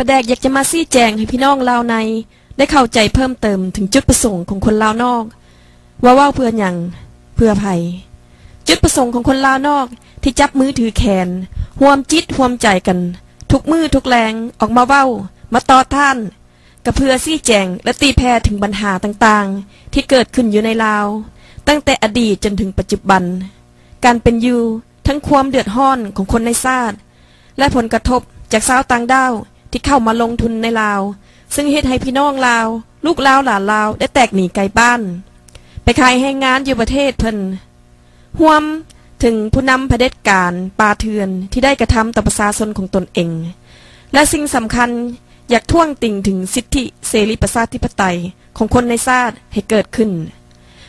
ປາແດກຢາກຈະມາຊີ້ແຈງໃຫ້ພີ່ນ້ອງລາວໃນໄດ້ເຂົ້າໃຈເພີ່ມເຕີມເຖິງຈຸດປະສົງຂອງຄົນລາວນອກ ວ່າເວົ້າເພື່ອຫຍັງ, ເພື່ອໃຜ. ຈຸດປະສົງຂອງຄົນລາວນອກທີ່ຈັບມືຖືແຂນ, ຮ່ວມຈິດຮ່ວມໃຈກັນທຸກມື້ທຸກແລງອອກມາເວົ້າ, ມາຕໍ່ຕ້ານ, ກໍເພື່ອຊີ້ແຈງ ແລະ ຕີແຜ່ເຖິງບັນຫາຕ່າງໆທີ່ເກີດຂຶ້ນຢູ່ໃນລາວ, ຕັ້ງແຕ່ອະດີດຈົນເຖິງປັດຈຸບັນ, ການເປັນຢູ່, ທັງຄວາມເດືອດຮ້ອນຂອງຄົນໃນຊາດ ແລະ ຜົນກະທົບຈາກຊາວຕ່າງດ້າວທີ່ເຂົ້າມາລົງທຶນໃນລາວ, ເຊິ່ງເຮັດໃຫ້ພີ່ນ້ອງລາວ, ລູກລາວ, ຫຼານລາວ ໄດ້ແຕກໜີໄກບ້ານ, ໄປຂາຍແຮງງານຢູ່ປະເທດເພິ່ນ, ຮວມເຖິງຜູ້ນຳຜະເດັດການປ່າເຖື່ອນທີ່ໄດ້ກະທຳຕໍ່ປະຊາຊົນຂອງຕົນເອງ ແລະ ສິ່ງສຳຄັນ ຢາກທ້ວງຕິງເຖິງສິດທິເສລີປະຊາທິປະໄຕຂອງຄົນໃນຊາດໃຫ້ເກີດຂຶ້ນ,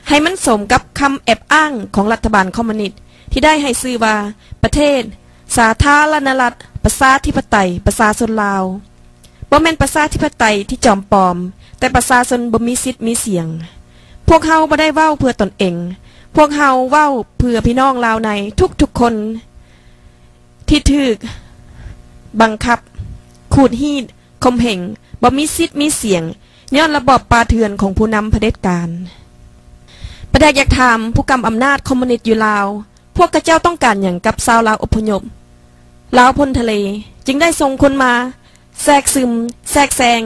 ໃຫ້ມັນສົມກັບຄຳແອບອ້າງຂອງລັດຖະບານຄອມມູນິດທີ່ໄດ້ໃຫ້ຊື່ວ່າ ປະເທດສາທາລະນະລັດ ປະຊາທິປະໄຕ ປະຊາຊົນລາວ. ບໍ່ແມ່ນປະຊາທິປະໄຕທີ່ຈອມປອມ, ແຕ່ປະຊາຊົນບໍ່ມີສິດມີສຽງ. ພວກເຮົາບໍ່ໄດ້ເວົ້າເພື່ອຕົນເອງ, ພວກເຮົາເວົ້າເພື່ອພີ່ນ້ອງລາວໃນທຸກໆຄົນທີ່ຖືກບັງຄັບ, ຂູດຮີດ, ຂົ່ມເຫງ, ບໍ່ມີສິດມີສຽງ ຍ້ອນລະບອບປ່າເຖື່ອນຂອງຜູ້ນຳຜະເດັດການ. ປາແດກຢາກຖາມຜູ້ກຳອຳນາດຄອມມູນິດຢູ່ລາວ, ພວກຂະເຈົ້າຕ້ອງການຫຍັງກັບຊາວລາວອົບພະຍົບ, ລາວພົ້ນທະເລ, ຈຶ່ງໄດ້ສົ່ງຄົນມາແຊກຊຶມ, ແຊກແຊງ,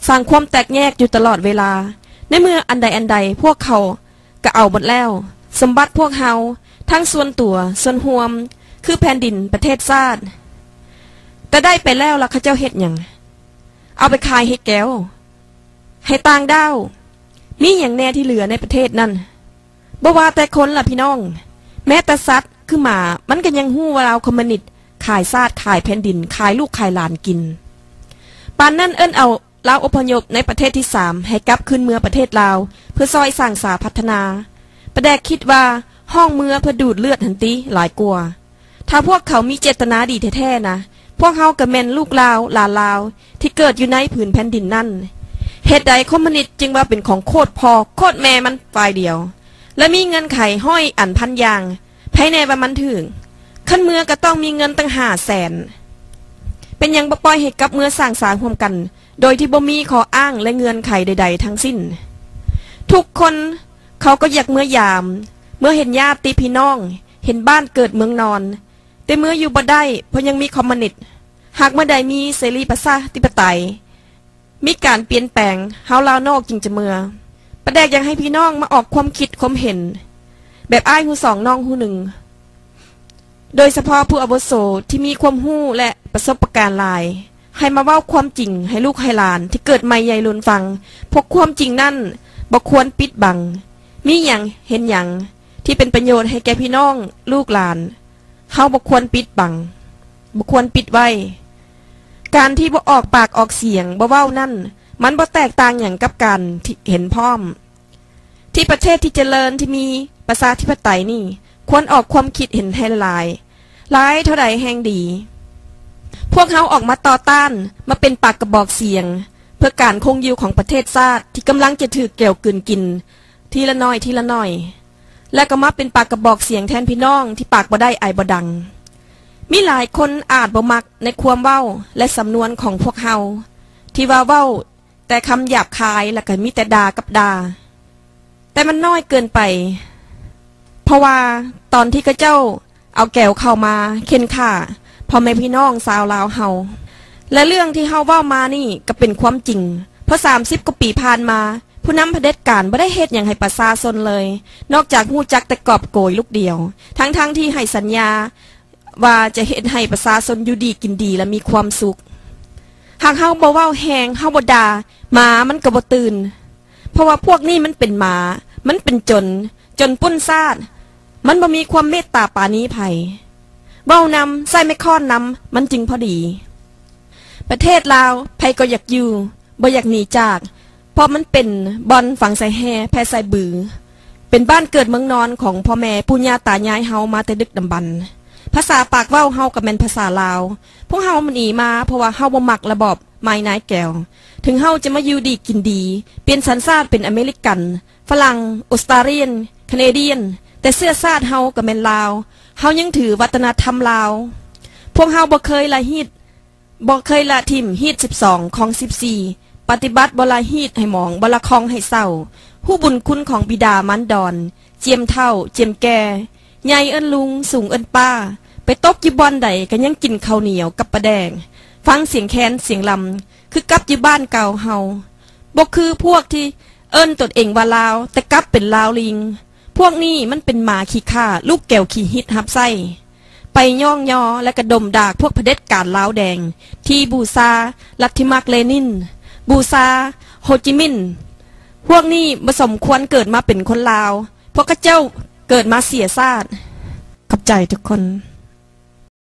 ສ້າງຄວາມແຕກແຍກຢູ່ຕະຫຼອດເວລາ? ໃນເມື່ອອັນໃດອັນໃດພວກເຂົາກໍເອົາໝົດແລ້ວ, ສົມບັດພວກເຮົາ, ທັງສ່ວນຕົວ, ສ່ວນຮວມ, ຄືແຜ່ນດິນ, ປະເທດຊາດ. ແຕ່ໄດ້ໄປແລ້ວລະຂະເຈົ້າເຮັດຫຍັງ? ເອົາໄປຂາຍໃຫ້ແກວ, ໃຫ້ຕ່າງດ້າວ. ມີຫຍັງແດ່ທີ່ເຫຼືອໃນປະເທດນັ້ນ? ບໍ່ວ່າແຕ່ຄົນລະພີ່ນ້ອງ, ແມ້ແຕ່ສັດຄືໝາ ມັນກໍຍັງຮູ້ວ່າລາວຄອມມູນິດຂາຍຊາດ, ຂາຍແຜ່ນດິນ, ຂາຍລູກຂາຍຫຼານກິນ. ປານນັ້ນເອີ້ນເອົາລາວອົບພະຍົບໃນປະເທດທີສາມໃຫ້ກັບຄືນເມືອປະເທດລາວ ເພື່ອຊ່ອຍສ້າງສາພັດທະນາ. ປາແດກຄິດວ່າຮ້ອງເມືອເພື່ອດູດເລືອດຫັ້ນຕິຫຼາຍກວ່າ. ຖ້າພວກເຂົາມີເຈດຕະນາດີແທ້ໆນະ, ພວກເຮົາກໍແມ່ນລູກລາວ, ຫຼານລາວ ທີ່ເກີດຢູ່ໃນຜືນແຜ່ນດິນນັ້ນ. ເຫດໃດຄອມມູນິດຈຶ່ງວ່າເປັນຂອງໂຄດພໍ່ໂຄດແມ່ມັນຝ່າຍດຽວ ແລະ ມີເງື່ອນໄຂຮ້ອຍອັນພັນຢ່າງ? ໃຜແນ່ວ່າມັນຖືກ? ຄັນເມືອກໍຕ້ອງມີເງິນຕັ້ງຫ້າແສນ. ເປັນຫຍັງບໍ່ປ່ອຍໃຫ້ກັບເມືອສ້າງສາຮ່ວມກັນ ໂດຍທີ່ບໍ່ມີຂໍ້ອ້າງ ແລະ ເງື່ອນໄຂໃດໆທັງສິ້ນ? ທຸກຄົນເຂົາກໍຢາກເມືອຢາມ, ເມືອເຫັນຍາດຕິພີ່ນ້ອງ, ເຫັນບ້ານເກີດເມືອງນອນ, ແຕ່ເມືອຢູ່ບໍ່ໄດ້ ເພາະຍັງມີຄອມມູນິດ. ຫາກເມື່ອໃດມີເສລີປະຊາທິປະໄຕ, ມີການປ່ຽນແປງ, ເຮົາລາວນອກຈຶ່ງຈະເມືອ. ປາແດກຢາກໃຫ້ພີ່ນ້ອງມາອອກຄວາມຄິດຄວາມເຫັນ ແບບອ້າຍຮູ້ສອງນ້ອງຮູ້ໜຶ່ງ, ໂດຍສະເພາະຜູ້ອາວຸໂສທີ່ມີຄວາມຮູ້ ແລະ ປະສົບປະການຫຼາຍ, ໃຫ້ມາເວົ້າຄວາມຈິງໃຫ້ລູກໃຫ້ຫຼານທີ່ເກີດໃໝ່ໃຫຍ່ລຸນຟັງ, ເພາະຄວາມຈິງນັ້ນບໍ່ຄວນປິດບັງ. ມີຫຍັງເຫັນຫຍັງທີ່ເປັນປະໂຫຍດໃຫ້ແກ່ພີ່ນ້ອງລູກຫຼານ, ເຮົາບໍ່ຄວນປິດບັງ, ບໍ່ຄວນປິດໄວ້. ການທີ່ບໍ່ອອກປາກອອກສຽງ, ບໍ່ເວົ້ານັ້ນ, ມັນບໍ່ແຕກຕ່າງຫຍັງກັບການທີ່ເຫັນພ້ອມ. ທີ່ປະເທດທີ່ຈະເລີນ, ທີ່ມີປະຊາທິປະໄຕນີ້, ຄວນອອກຄວາມຄິດເຫັນໃຫ້ຫຼາຍ, ຫຼາຍເທົ່າໃດແຮ່ງດີ. ພວກເຮົາອອກມາຕໍ່ຕ້ານ, ມາເປັນປາກກະບອກສຽງ ເພື່ອການຄົງຢູ່ຂອງປະເທດຊາດທີ່ກຳລັງຈະຖືກແກວກືນກິນ ທີລະໜ້ອຍ ທີລະໜ້ອຍ ແລະ ກໍມາເປັນປາກກະບອກສຽງແທນພີ່ນ້ອງທີ່ປາກບໍ່ໄດ້ໄອບໍ່ດັງ. ມີຫຼາຍຄົນອາດບໍ່ມັກໃນຄວາມເວົ້າ ແລະ ສຳນວນຂອງພວກເຮົາ ທີ່ວ່າເວົ້າແຕ່ຄຳຫຍາບຄາຍ ແລະ ກໍມີແຕ່ດ່າກັບດ່າ. ແຕ່ມັນນ້ອຍເກີນໄປ, ເພາະວ່າຕອນທີ່ເຂົາເຈົ້າ ເອົາແກວເຂົ້າມາເຂັ່ນຂ້າພໍ່ແມ່ພີ່ນ້ອງຊາວລາວເຮົາ ແລະ ເລື່ອງທີ່ເຮົາເວົ້າມານີ້ກໍເປັນຄວາມຈິງ, ເພາະສາມສິບກວ່າປີຜ່ານມາ ຜູ້ນຳຜະເດັດການບໍ່ໄດ້ເຮັດຫຍັງໃຫ້ປະຊາຊົນເລີຍ, ນອກຈາກຮູ້ຈັກແຕ່ກອບໂກຍລູກດຽວ, ທັງໆທີ່ໃຫ້ສັນຍາວ່າຈະເຮັດໃຫ້ປະຊາຊົນຢູ່ດີກິນດີ ແລະ ມີຄວາມສຸກ. ຫາກເຮົາບໍ່ເວົ້າແຮງ, ເຮົາບໍ່ດ່າ, ໝາມັນກໍບໍ່ຕື່ນ. ເພາະວ່າພວກນີ້ມັນເປັນໝາ, ມັນເປັນໂຈນ, ໂຈນປຸ້ນຊາດ, ມັນບໍ່ມີຄວາມເມດຕາປານີໃຜ. ເວົ້ານຳ, ໃຊ້ໄມ້ຄ້ອນນຳ, ມັນຈຶ່ງພໍດີ. ປະເທດລາວ, ໃຜກໍຢາກຢູ່, ບໍ່ຢາກໜີຈາກ, ເພາະມັນເປັນບ່ອນຝັງສາຍແຮ່, ແຜ່ສາຍບື, ເປັນບ້ານເກີດເມືອງນອນຂອງພໍ່ແມ່ປູ່ຍ່າຕາຍາຍເຮົາມາແຕ່ດຶກດຳບັນ. ພາສາປາກເວົ້າເຮົາກໍແມ່ນພາສາລາວ. ພວກເຮົາໜີມາ ເພາະວ່າເຮົາບໍ່ມັກລະບອບ ໄມ້ນາຍແກວ. ເຖິງເຮົາຈະມາຢູ່ດີກິນດີ, ປ່ຽນສັນຊາດເປັນອາເມລິກັນ, ຝຣັ່ງ, ອົດສະຕາລຽນ, ຄາເນດຽນ, ແຕ່ເຊື້ອຊາດເຮົາກໍແມ່ນລາວ. ເຮົາຍັງຖືວັດທະນະທຳລາວ. ພວກເຮົາບໍ່ເຄີຍລະຮີດ ບໍ່ເຄີຍລະຖິ້ມຮີດສິບສອງ ຄອງສິບສີ່ ປະຕິບັດບໍ່ລະຮີດໃຫ້ໝອງ ບໍ່ລະຄອງໃຫ້ເສົ້າ ຮູ້ບຸນຄຸນຂອງບິດາມານດອນ ຈຽມເຖົ້າ ຈຽມແກ່ ໃຫຍ່ເອີ້ນລຸງ ສູງເອີ້ນປ້າ ໄປຕົກຢູ່ບ່ອນໃດກໍຍັງກິນເຂົ້າໜຽວກັບປາແດກ ຟັງສຽງແຄນສຽງລຳ ຄືກັບຢູ່ບ້ານເກົ່າເຮົາ ບໍ່ຄືພວກທີ່ເອີ້ນຕົນເອງວ່າລາວ ແຕ່ກັບເປັນລາວລີງ ພວກນີ້ມັນເປັນໝາຂີ້ຂ້າ ລູກແກວຂີ້ຫິດຮັບໃຊ້ ໄປຍ້ອງຍໍ ແລະ ກະດົມດາກພວກຜະເດັດການລາວແດງ ທີ່ບູຊາລັດທິມາກເລນິນ ບູຊາໂຮຈິມິນ ພວກນີ້ບໍ່ສົມຄວນເກີດມາເປັນຄົນລາວ ພວກເຂົາເຈົ້າເກີດມາເສຍຊາດ. ຂອບໃຈທຸກຄົນ.